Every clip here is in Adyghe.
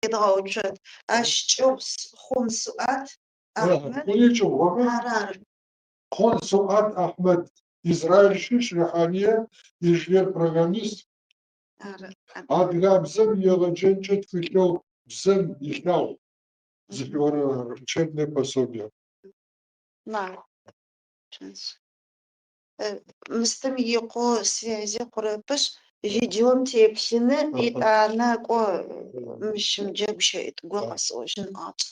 Едгъэуцот. Ащ кӏыгъу Хъун Суат Ахьмэд. Хъуни кӏыгъугъэмэ? Ары, ары. Хъун Суат Ахьмэд Израиль щыщ, Рихьание, инженер-программист. Ары. Адыгабзэм иегъэджэнкӏэ тхылъэу Бзэм илъагъу зыфиӏорэр ары, учебное пособие. Ма. Мыстым икъоу связи хъурэпышъ, видеом теплъыны, етӏанэ кӏо мыщымджэ гущыӏитӏу къэсӏожьын ӏуагъ.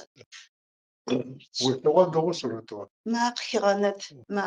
Улъэгъуа дэгъоу сурэтыгъэ. Ма къыхигъэнэт. Ма.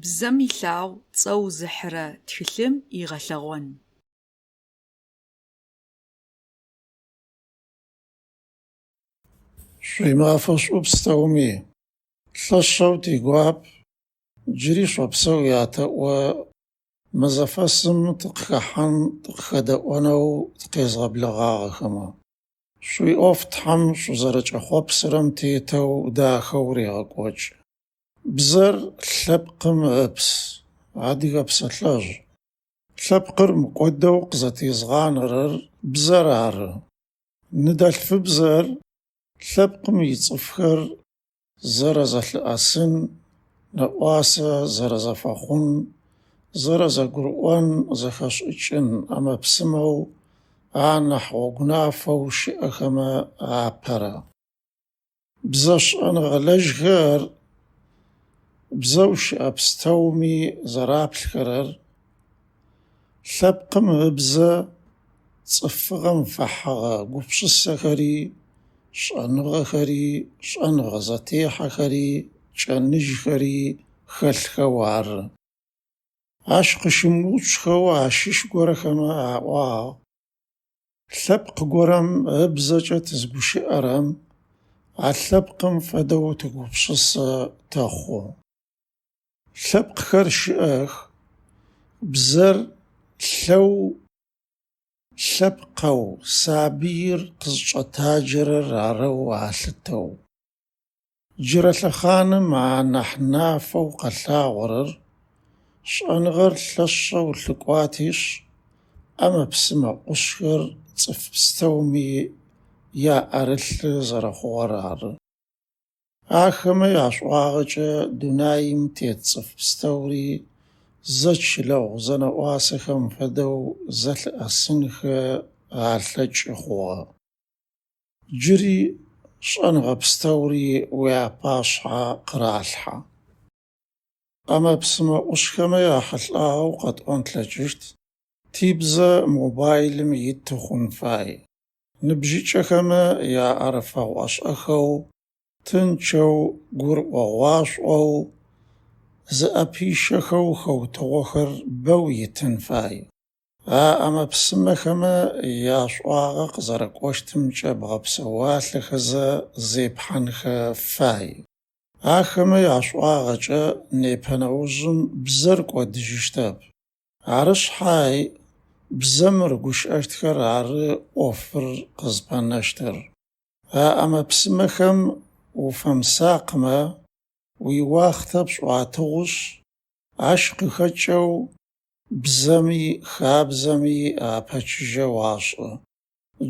Бзэм илъагъу цӏэу зыхьырэ тхылъым игъэлъэгъон. Шъуимафэ шӏу пстэуми. Лъэшэу тигуап джыри шъопсэу ятэӏо мы зэфэсым тыкъыхэхьан тыкъыхэдэӏонэу тыкъезгъэблэгъагъэхэмэ. Шъуиӏоф Тхьэм шъузэрэкӏэхъопсырэм тетэу дахэу регъэкӏокӏ. Бзэр лъэпкъым ыпс, адыгэ псэлъэжъ. Лъэпкъыр мыкӏодэу къызэтезгъанэрэр бзэр ары. Ныдэлъфыбзэр лъэпкъым ицӏыфхэр зэрэзэлъыӏэсын, нэӏуасэ зэрэзэфэхъун, зэрэзэгурыӏон, зэхэшӏыкӏын ӏэмэ-псымэу анахь гъогунафэу щыӏэхэмэ апэрэ. Бзэ шӏэныгъэлэжьхэр бзэу щыӏэ пстэуми зэраплъхэрэр лъэпкъым ыбзэ цӏыфыгъэм фэхьыгъэ гупшысэхэри, шӏэныгъэхэри, шӏэныгъэ зэтехьэхэри, кӏэныжьхэри хэлъхэу ары. Ащ къыщымыуцухэу ащыщ горэхэмэ аӏуагъ: Лъэпкъ горэм ыбзэкӏэ тызгущыӏэрэм а лъэпкъым фэдэу тыгупшысэ тэхъу. Лъэпкъхэр щыӏэх, бзэр лъэу лъэпкъэу сабыир къызкӏэтаджэрэр арэу алъытэу. Джырэ лъэхъаным анахь нафэу къэлъагъорэр шӏэныгъэр лъэшэу лъыкӏуатишъ, ӏэмэ-псымэ ӏушхэр цӏыф пстэуми яӏэрылъы зэрэхъугъэр ары. Ахэмэ яшӏуагъэкӏэ дунаим тет цӏыф пстэури зэчылэгъу зэнэӏуасэхэм фэдэу зэлъыӏэсынхэ алъэкӏы хъугъэ. Джыри шӏэныгъэ пстэури уяпашъхьэ къыралъхьэ. Ӏэмэ-псымэ ӏушхэмэ яхьылӏагъэу къэтӏон тлъэкӏыщт. Тибзэ мобайлым иты хъун фай. Ныбжьыкӏэхэмэ яӏэрыфэгъу ӏэшӏэхэу, тынчэу, гурыӏогъуашӏоу, зыӏэпищэхэу хэутыгъохэр бэу итын фай. А ӏэмэ-псымэхэмэ яшӏуагъэ къызэрэкӏощтымкӏэ бгъэпсэуалъэхэзэ зепхьанхэ фай. Ахэмэ яшӏуагъэкӏэ непэ нэужым бзэр кӏодыжьыщтэп. Ары шъхьай бзэм рыгущыӏэщтхэр ары ӏофыр къызпэнэщтыр. А ӏэмэ-псымэхэм уфэмысакъымэ уиуахътэ пшӏуатыгъушъ, ащ къыхэкӏэу бзэми хабзэми апэчыжьэ уашӏы.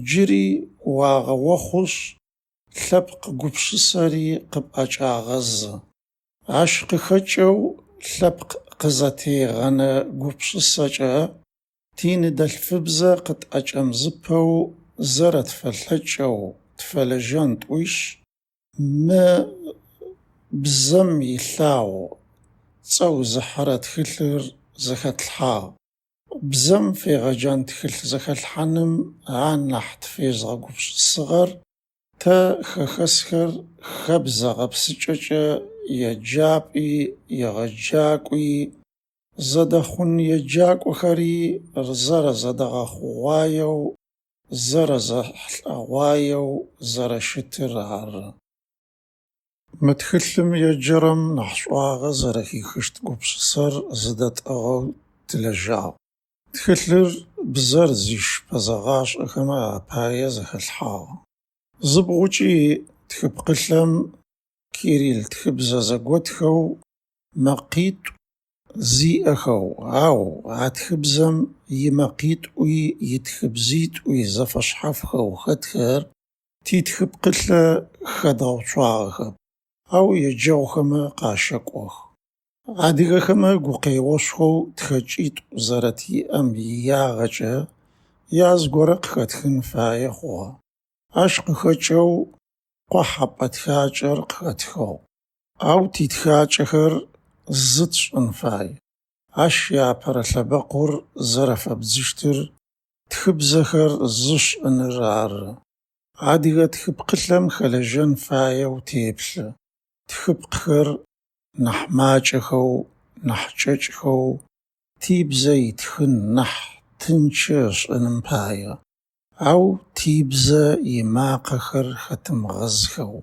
Джыри уагъэохъушъ, лъэпкъ гупшысэри къыпӏэкӏагъэзы. Ащ къыхэкӏэу лъэпкъ къызэтегъэнэ гупшысэкӏэ тиныдэлъфыбзэ къытӏэкӏэмызыпэу зэрэтфэлъэкӏэу тфэлэжьэн тӏуишъ, мы бзэм илъагъу цӏэу зыхьырэ тхылъыр зэхэтлъхьагъ. Бзэм фегъэджэн тхылъ зэхэлъхьаным анахь тыфезгъэгупшысыгъэр тэ хэхэсхэр хэбзэ гъэпсыкӏэкӏэ еджапӏи, егъэджакӏуи, зэдэхъун еджакӏохэри зэрэзэдэгъэхъугъуаеу, зэрэзэхьылӏэгъуаеу зэрэщытыр ары. Мы тхылъым еджэрэм нахь шӏуагъэ зэрэхихыщт гупшысэр зыдэтӏыгъэу тылэжьагъ. Тхылъыр бзэр зищыпэ зэгъашӏэхэмэ апае зэхэлъхьагъ. Зыбгъукӏи тхыпкъылъэм кирил тхыбзэ зэготхэу мэкъитӏу зиӏэхэу, ау а тхыбзэм имэкъитӏуи итхыбзитӏуи зэфэшъхьафхэу хэтхэр титхыпкъылъэ хэдгъэуцуагъэхэп, ау еджэгъухэмэ къащэкӏох. Адыгэхэмэ гукъеошхоу тхэкӏитӏу зэрэтиӏэм иягъэкӏэ яз горэ къыхэтхын фае хъугъэ. Ащ къыхэкӏэу къохьэпӏэ тхакӏэр къыхэтхыгъ. Ау титхакӏэхэр зы тшӏын фай. Ащ иапэрэ лъэбэкъур зэрэфэбдзыщтыр тхыбзэхэр зы шӏыныр ары. Адыгэ тхыпкъылъэм хэлэжьэн фаеу теплъы. Тхыпкъхэр нахь макӏэхэу, нахь кӏэкӏхэу тибзэ итхын нахь тынчы ышӏыным пае. Ау тибзэ имакъэхэр хэтымыгъэзхэу.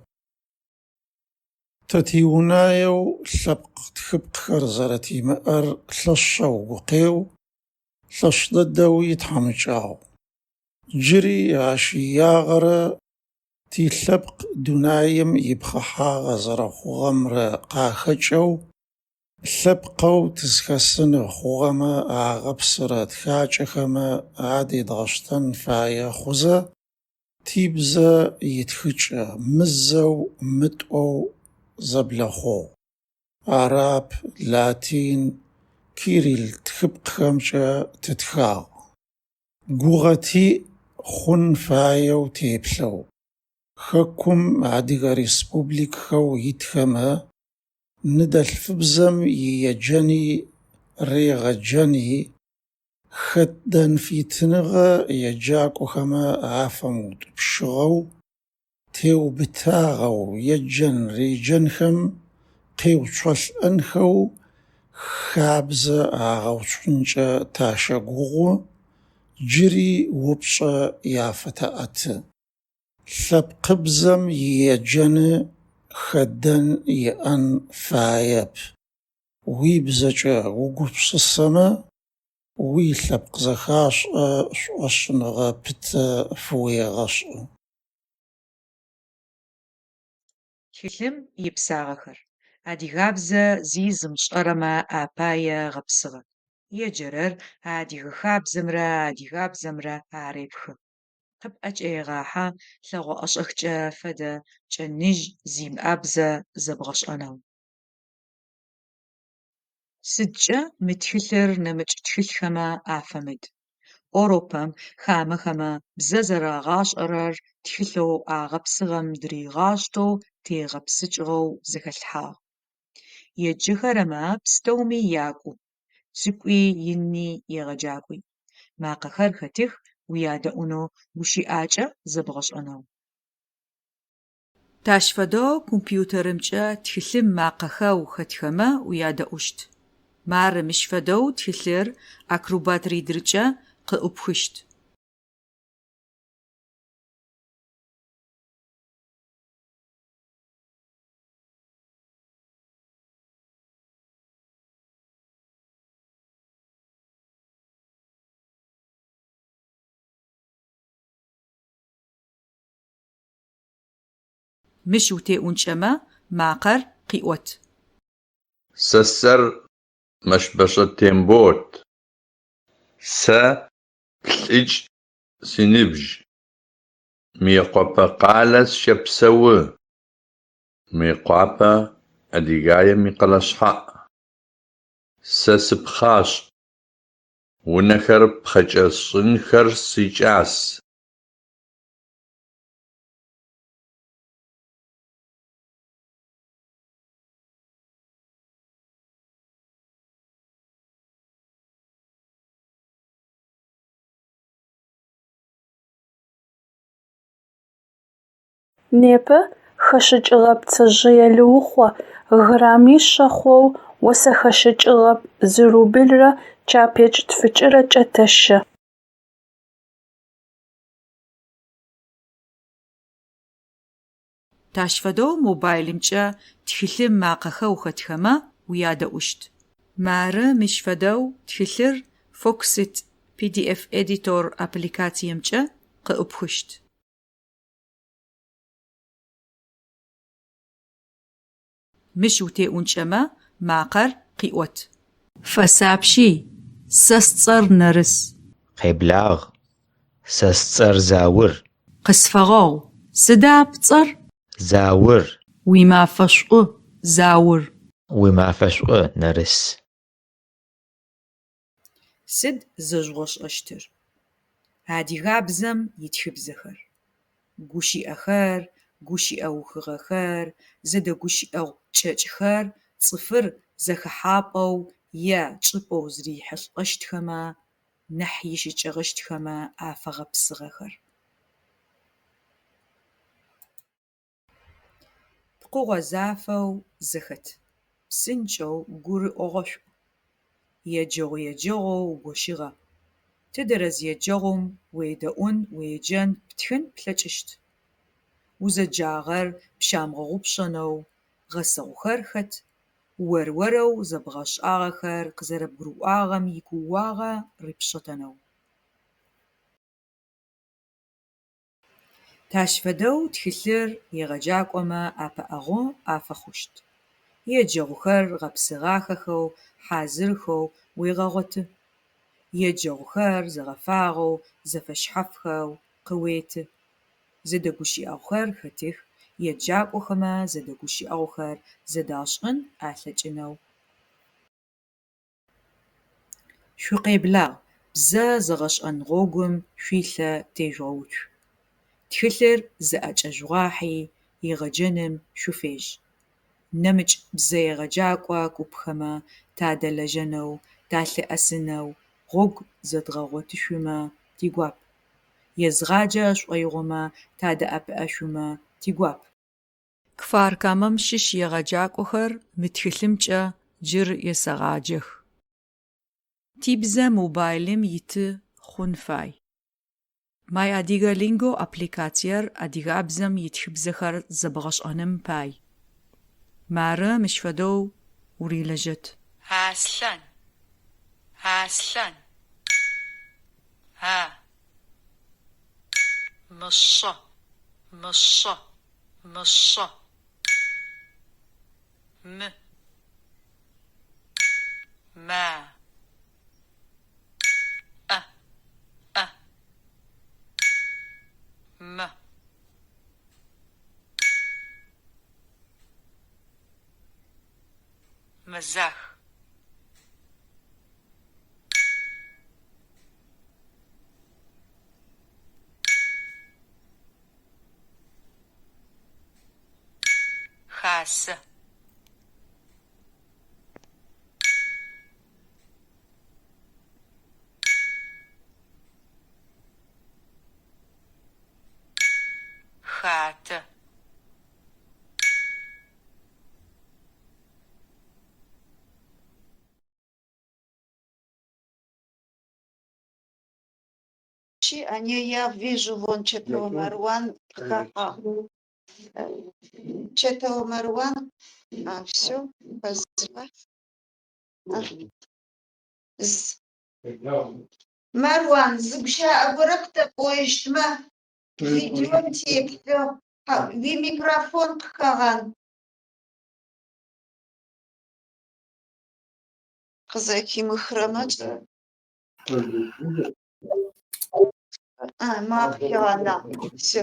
Тэ тиунаеу лъэпкъ тхыпкъхэр зэрэтимыӏэр лъэшъэу гукъеу, лъэшъ дэдэуи тхьамыкӏагъу. Джыри ащ иягъэрэ тилъэпкъ дунаим ипхъыхьагъэ зэрэхъугъэмрэ къахэкӏэу лъэпкъэу тызхэсыны хъугъэмэ агъэпсырэ тхакӏэхэмэ адедгъэштэн фае хъузэ тибзэ итхыкӏэ мызэу мытӏоу зэблэхъугъ. Арап, латин, кирил тхыпкъхэмкӏэ тытхагъ. Гугъэ тиӏ хъун фаеу теплъэу. Хэкум Адыгэ Республикхэу итхэмэ ныдэлъфыбзэм иеджэни регъэджэни хэдэн фитыныгъэ еджакӏохэмэ афэмыутӏупщыгъэу теубытагъэу еджэн-реджэнхэм къеуцолӏэнхэу хабзэ агъэуцункӏэ тащэгугъу, джыри упчӏэ яфэтэӏэты. Лъэпкъыбзэм иеджэны хэдэн иӏэн фаеп. Уибзэкӏэ угупшысэмэ уилъэпкъ зэхашӏэ шӏошъыныгъэ пытэ фыуегъэшӏы. Тхылъым ипсагъэхэр: Адыгабзэ зи зымышӏэрэмэ апае гъэпсыгъэ. Еджэрэр адыгэ хабзэмрэ адыгабзэмрэ арепхы. Къыпӏэкӏегъахьэ лъэгъо ӏэшӏэхкӏэ фэдэ кӏэныжь зимыӏэ бзэ зэбгъэшӏэнэу. Сыдкӏэ мы тхылъыр нэмыкӏ тхылъхэмэ афэмыд? Оропэм хамэхэмэ бзэ зэрагъашӏэрэр тхылъэу агъэпсыгъэм дыригъаштэу тегъэпсыкӏыгъэу зэхэлъхьагъ. Еджэхэрэмэ пстэуми якӏу: цӏыкӏуи, ини, егъэджакӏуи. Макъэхэр хэтых уядэӏунэу, гущыӏакӏэ зэбгъэшӏэнэу. Тащ фэдэу компьютерымкӏэ тхылъым макъэхэу хэтхэмэ уядэӏущт. Мары мыщ фэдэу тхылъыр Акробат Ридеркӏэ къыӏупхыщт. Мыщ утеӏункӏэмэ макъэр къиӏот. Сэ сцӏэр Мэщбэшӏэ Тембот. Сэ плӏыкӏ сыныбжь. Мыекъопэ къалэ сыщэпсэу. Мыекъуапэ Адыгеем икъэлэ шъхьаӏ. Сэ сыпхъашӏ. Унэхэр пхъэкӏэ сшӏынхэр сикӏас. Непэ хэшыкӏыгъэ пцэжъые лыухъо граммишъэ хъоу осэ хэшыкӏыгъэ зы рублрэ кӏэпэч тфыкӏырэкӏэ тэщэ. Тащ фэдэу мобайлымкӏэ тхылъым макъэхэу хэтхэмэ уядэӏущт. Мары мыщ фэдэу тхылъыр Foxit PDF Editor аппликациемкӏэ къыӏупхыщт. Мыщ утеӏункӏэмэ макъэр къиӏот. Фэсапщи, сэ сцӏэр Нэрыс. Къеблагъ! Сэ сцӏэр Заур. Къысфэгъэгъу, сыда пцӏэр? Заур. Уимафэ шӏу, Заур! Уимафэ шӏу, Нэрыс! Сыд зэжъугъэшӏэщтыр? Адыгабзэм итхыбзэхэр: гущыӏэхэр, гущыӏэухыгъэхэр, зэдэгущыӏэгъу кӏэкӏхэр цӏыфыр зэхэхьапӏэу е чӏыпӏэу зырихьылӏэщтхэмэ, нахь ищыкӏэгъэщтхэмэ афэгъэпсыгъэхэр. Пкъыгъо зафэу зэхэт, псынкӏэу гурыӏогъошӏу. Еджэгъу-еджэгъоу гощыгъэ. Тыдэрэ зы еджэгъум уедэӏун, уеджэн, птхын плъэкӏыщт. Узэджагъэр пщамыгъэгъупшэнэу гъэсэгъухэр хэт, ор-орэу зэбгъэшӏагъэхэр къызэрэбгурыӏуагъэм икууагъэ рипшӏытэнэу. Тащ фэдэу тхылъыр егъэджакӏомэ ӏэпыӏэгъу афэхъущт. Еджэгъухэр гъэпсыгъахэхэу, хьазырхэу уегъэгъоты. Еджэгъухэр зэгъэфагъэу, зэфэшъхьафхэу къыуеты. Зэдэгущыӏэгъухэр хэтых, еджакӏохэмэ зэдэгущыӏэгъухэр зэдашӏын алъэкӏынэу. Шъукъеблагъ, бзэ зэгъэшӏэн гъогум шъуилъэ тежъугъэуцу. Тхылъыр зыӏэкӏэжъугъахьи егъэджэным шъуфежь. Нэмыкӏ бзэ егъэджакӏо купхэмэ тадэлэжьэнэу, талъыӏэсынэу гъогу зэдгъэгъотышъумэ тигуап. Езгъаджэ шӏоигъомэ тадэӏэпыӏэшъумэ тигуап. Кфар-Камэм щыщ егъэджакӏохэр мы тхылъымкӏэ джыр есэгъаджэх. Тибзэ мобайлым иты хъун фай. My Адыгэ Линго аппликациер адыгабзэм итхыбзэхэр зэбгъэшӏэным пай. Мары мыщ фэдэу урилэжьэт. Аслъан, Аслъан, а. Мышъэ, мышъэ, мышъэ. Мы. Мэ. ӏэ, ӏэ. Мэ. Мэзах. Хасэ. Хатэ. Они, я вижу, вон Чэтэо Марван къыхэхьагъ. Чэтэо Марван, а все, Марван, зы гущыӏэ горэ къытэпӏощтмэ, видеом теплъыгъ, уимикрофон къыхэгъан. Къызэхимыхырэмэ макъ хигъэнагъ. Все.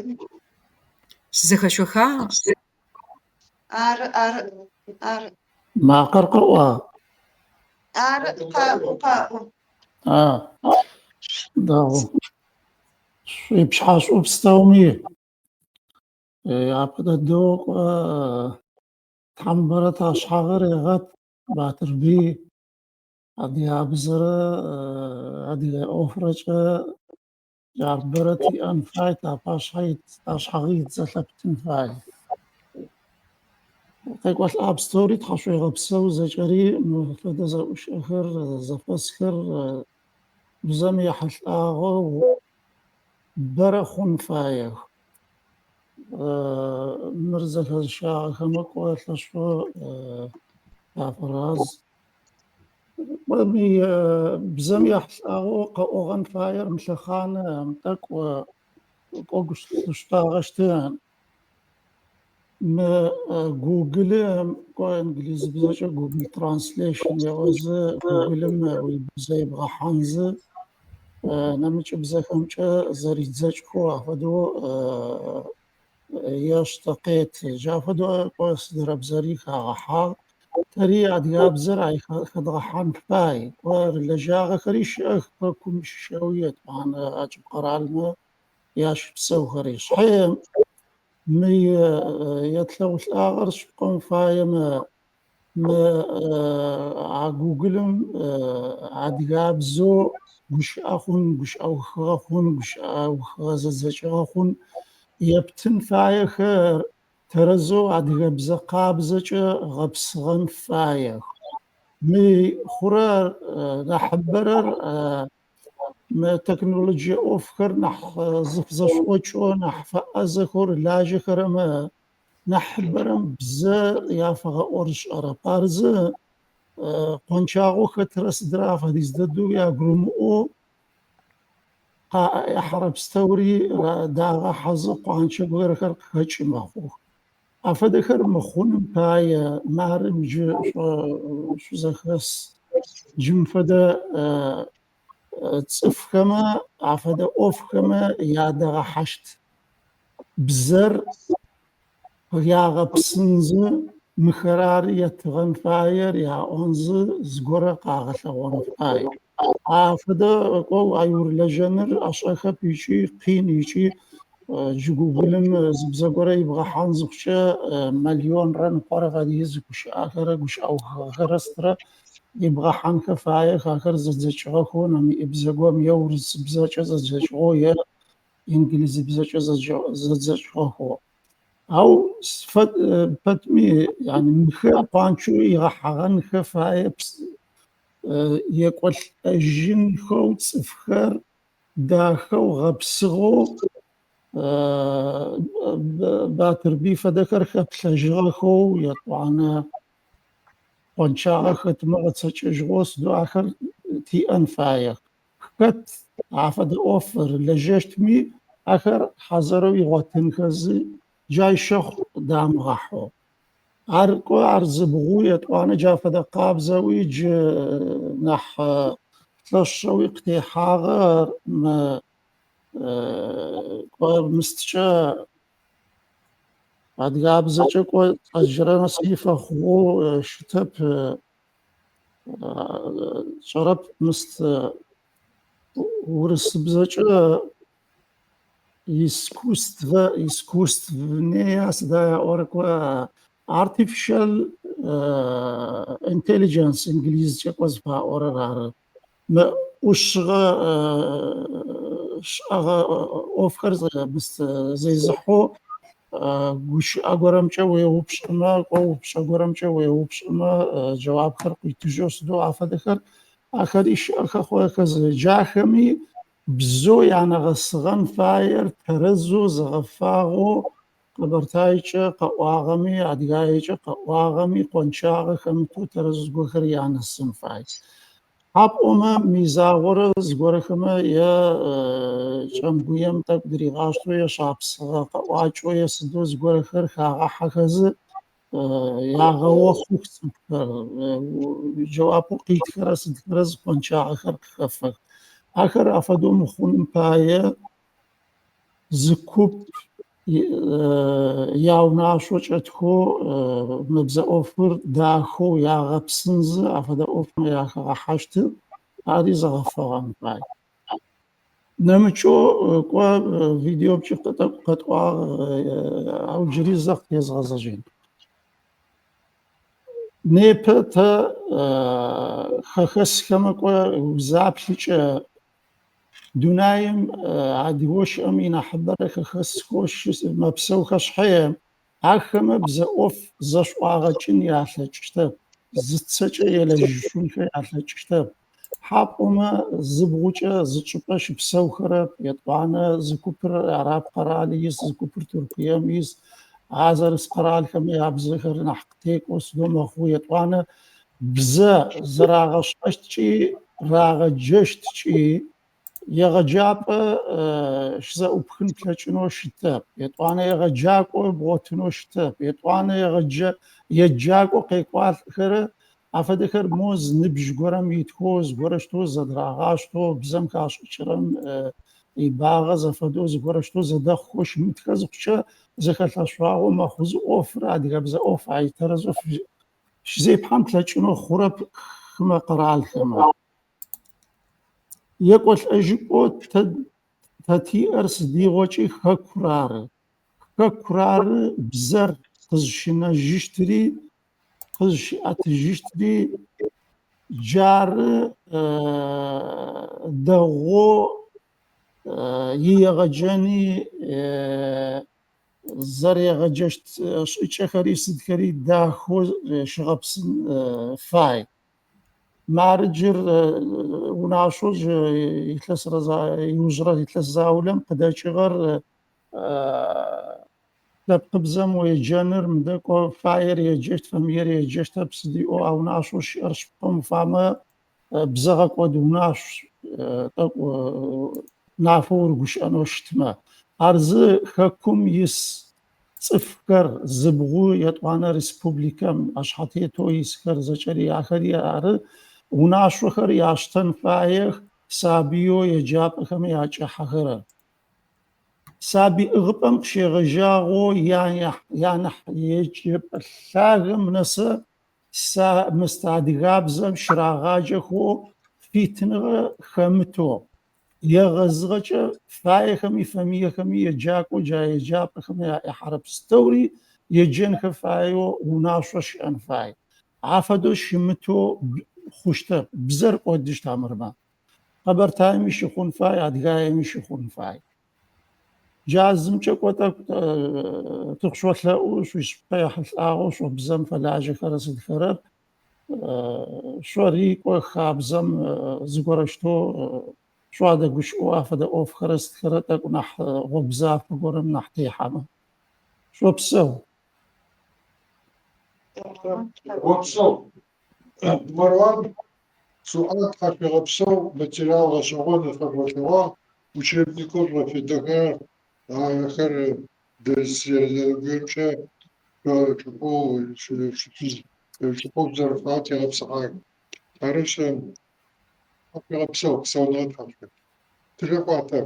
Сызэхэшъоха? Ары, ары, ары. Макъэр къыӏуагъ. Ары, къэӏу, къэӏу. А, дэгъу. Шъуипшъхьашӏу пстэуми апэ дэдэу Тхьэм бэрэ ташъхьагъэ регъэт, Батырбый адыгабзэрэ адыгэ ӏофрэкӏэ ар бэрэ тиӏэн фай, тапашъхьэ ит, ташъхьагъы ит зэлъэптын фай. Къекӏолӏа пстэури тхьашъуегъэпсэу зэкӏэри мы фэдэ зэӏущэхэр, зэфэсхэр бзэм ехьылӏагъэу бэрэ хъун фаех. Мыр зэхэзыщагъэхэмэ кӏо лъэшэу тафэраз. Кӏо мы бзэм ехьылӏагъэу къэӏогъэн фаер мы лъэхъаным тӏэкӏу кӏо гущтагъэщтын. Мы Гуглым кӏо инглизыбзэкӏэ Google Translation еӏозы Гуглым уибзэ ибгъэхьанзы нэмыкӏ бзэхэмкӏэ зэридзэкӏхэу афэдэу ештэ къеты. Джа фэдэу кӏо сыдырэ бзэри хагъэхьагъ. Тэри адыгабзэр ай хэдгъэхьан фай. Кӏо рылэжьагъэхэри щыӏэх хэкум щыщэуи етӏуанэ ӏэкӏыб къэралмэ ящыпсэухэри. Шъхьэ мы етлъэгъулӏагъэр шъыпкъэм фаемэ мы а Гуглым адыгабзэу гущыӏэ хъун, гущыӏэ ухыгъэ хъун, гущыӏэ ухыгъэ зэдзэкӏыгъэ хъун ептын фаехэр тэрэзэу адыгэбзэ къабзэкӏэ гъэпсыгъэн фаех. Мы хъурэр нахьыбэрэр мы технологие ӏофхэр нахь зэшӏокӏэу, нахь фэӏэзэхэу рылажьэхэрэмэ нахьыбэрэм бзэ яфэгъэӏорышӏэрэп. Ар зы къончагъэу хэтрэ сыдрэ афэдиз дэдэу ягурымыӏоу къаӏэхьэрэ пстэури дагъэхьэзы къуанчэ горэхэр къыхэкӏы мэхъух. Афэдэхэр мыхъуным пае мары джы шъузэхэс джым фэдэ цӏыфхэмэ афэдэ ӏофхэмэ ядэгъэхьащт. Бзэр ягъэпсынзы мыхэр ары етыгъэн фаер яӏонзы зыгорэ къагъэлъэгъон фай. Афэдэ кӏо ай урылэжьэныр ӏэшӏэхэп ыкӏи къин ыкӏи джы Гуглым зы бзэ горэ ибгъэхьан зыхъукӏэ миллионрэ ныкъорэ фэдиз гущыӏэхэрэ гущыӏэ ухыгъэхэрэ сыдрэ ибгъэхьанхэ фаех. Ахэр зэдзэкӏыгъэхэу нэмыӏыбзэгом е урысыбзэкӏэ зэдзэкӏыгъэу е инглизыбзэкӏэ зэдзэкӏыгъэхэу. Ау пэтми яни мыхэр къуанчэу игъэхьэгъэнхэ фае екӏолӏэжьынхэу цӏыфхэр дахэу гъэпсыгъэу Батырбый фэдэхэр хэплъэжьыгъэхэу етӏуанэ къончагъэ хэтмэ гъэцэкӏэжьыгъэу сыдэу ахэр тиӏэн фаех. Хэт афэдэ ӏоф рылэжьэщтми ахэр хьазырэу игъотынхэзы джай щэхъу дамыгъэхьэу. Ар кӏо ар зыбгъу етӏуанэ джа фэдэ къабзэуи джы нахь лъэшэуи къытехьагъэр мы кӏо мысткӏэ адыгабзэкӏэ кӏо цӏэжьырэ нэси фэхъугъэу щытэп. Сшӏэрэп мыст урысыбзэкӏэ искусствэ искусственныя сыда яӏорэ кӏо artificial intelligence инглизкӏэ кӏо зыфаӏорэр ары. Мы ӏушыгъэ шӏэгъэ ӏофхэр мыст зезыхьэу гущыӏэ горэмкӏэ уеупшӏымэ, кӏо упчӏэ горэмкӏэ уеупшӏымэ джэуапхэр къуитыжьэу сыдэу афэдэхэр ахэри щыӏэхэ хъухэзы джахэми бзэу янэгъэсыгъэн фаер тэрэзэу зэгъэфагъэу къэбэртайкӏэ къэӏуагъэми адыгаекӏэ къэӏуагъэми къончагъэ хэмытэу тэрэзэу зыгорэхэр янэсын фай. Хьапӏомэ мизагъорэ зыгорэхэмэ е кӏэмгуем тӏэкӏу дыригъаштэу е шапсыгъэ къэӏуакӏэу е сыдэу зыгорэхэр хагъахьэхэзы ягъэохъух цӏыфхэр джэуапэу къитхэрэ сыдхэрэ зы къончагъэхэр къыхэфэх. Ахэр афэдэу мыхъуным пае зы куп яунашъо кӏэтхэу мы бзэ ӏофыр дахэу ягъэпсынзы афэдэ ӏофмэ яхэгъэхьащтыр ари зэгъэфэгъэн фай. Нэмыкӏэу кӏо видеомкӏэ тӏэкӏу къэтӏуагъ, ау джыри зэ къытезгъэзэжьын. Непэ тэ хэхэсхэмэ кӏо узаплъыкӏэ дунаим адыгэу щыӏэм инахьыбэрэ хэхэсхэу мэпсэухэ шъхьае ахэмэ бзэ ӏоф зэшӏуагъэкӏын ялъэкӏыщтэп, зыцэкӏэ елэжьышъунхэ ялъэкӏыщтэп. Хьа пӏомэ зы бгъукӏэ зы чӏыпӏэ щыпсэухэрэп, етӏуанэ зы купыр араб къэрал ис, зы купыр Тыркуем ис, а зэрыс къэралхэми ябзэхэр нахь къытекӏоу сыдэу мэхъу, етӏуанэ бзэ зэрагъэшӏэщткӏи рагъэджэщткӏи егъэджапӏэ щызэӏупхын плъэкӏынэу щытэп, етӏуанэ егъэджакӏо бгъотынэу щытэп, етӏуанэ егъэджэ еджакӏо къекӏуалӏхэрэ афэдэхэр мо зы ныбжь горэм итхэу, зыгорэщтэу зэдырагъаштэу, бзэм хашӏыкӏырэм ибагъэ зэфэдэу зыгорэщтэу зэдэхъухэу щымытхэ зыхъукӏэ зэхэлъэшъуагъэу мэхъу. Зы ӏофыр адыгэбзэ ӏоф ай тэрэзэу щызепхьан плъэкӏынэу хъурэп хымэ къэралхэмэ. Екӏолӏэжьыпӏэу тэ тэ тиӏэр сыдигъокӏи хэкур ары. Хэкур ары бзэр къызщынэжьыщтыри, къызщиӏэтыжьыщтыри, джары дэгъоу иегъэджэни зэрегъэджэщт шӏыкӏэхэри сыдхэри дахэу щыгъэпсын фай. Мары джыр унашъоу джы илъэсрэ иужьрэ илъэс заулэм къыдэкӏыгъэр лъэпкъыбзэм уеджэныр мыдэ кӏо фаер еджэщт, фэмыер еджэщтэп, сыдиӏоу а унашъоу щыӏэр шъыпкъэм уфамэ бзэ гъэкӏод унашъу тӏэкӏу нафэу урыгущыӏэнэу щытмэ. Ар зы хэкум ис цӏыфхэр зы бгъу етӏуанэ республикэм ӏэшъхьэтетэу исхэр зэкӏэри ахэри ары унашъохэр яштэн фаех сабыеу еджапӏэхэм якӏыхьэхэрэр. Сабый ӏыгъыпӏэм къыщегъэжьагъэу янахь еджэпӏэ лъагэм нэсэ мыстэ адыгабзэм щырагъаджэхэу фитыныгъэ хэмытэу егъэзыгъэкӏэ фаехэми фэмыехэми еджакӏоу джа еджапӏэхэм яӏэхьэрэ пстэури еджэнхэ фаеу унашъо щыӏэн фай. Афэдэу щымытэу хъущтэп, бзэр кӏодыщт амырмэ. Къэбэртаеми щыхъун фай, Адыгаеми щыхъун фай. Джа зымкӏэ кӏо тӏэкӏу тыкъышъолъэӏу, шъуишъыпкъэ ехьылӏагъэу шъо бзэм фэлажьэхэрэ сыдхэрэр шъори кӏо хабзэм зыгорэщтэу шъуадэгущыӏэу афэдэ ӏофхэрэ сыдхэрэ тӏэкӏу нахь гъогу зафэ горэм нахь техьэмэ. Шъопсэу. Опсэу. Марван, Суӏад тхьашъуегъэпсэу, материал гъэшӏэгъон къэбгъэлъэгъуагъ, учебникэу жъугъэфедэхэрэр, ахэр зэрэзэрэгуемкӏэ чӏыпӏэу чӏыпӏэу зэрыфагъэ тегъэпсыхьагъэх. Арышъ, тхьашъуегъэпсэу, псауныгъэ тхьашъует. Тылъэкӏуатэ.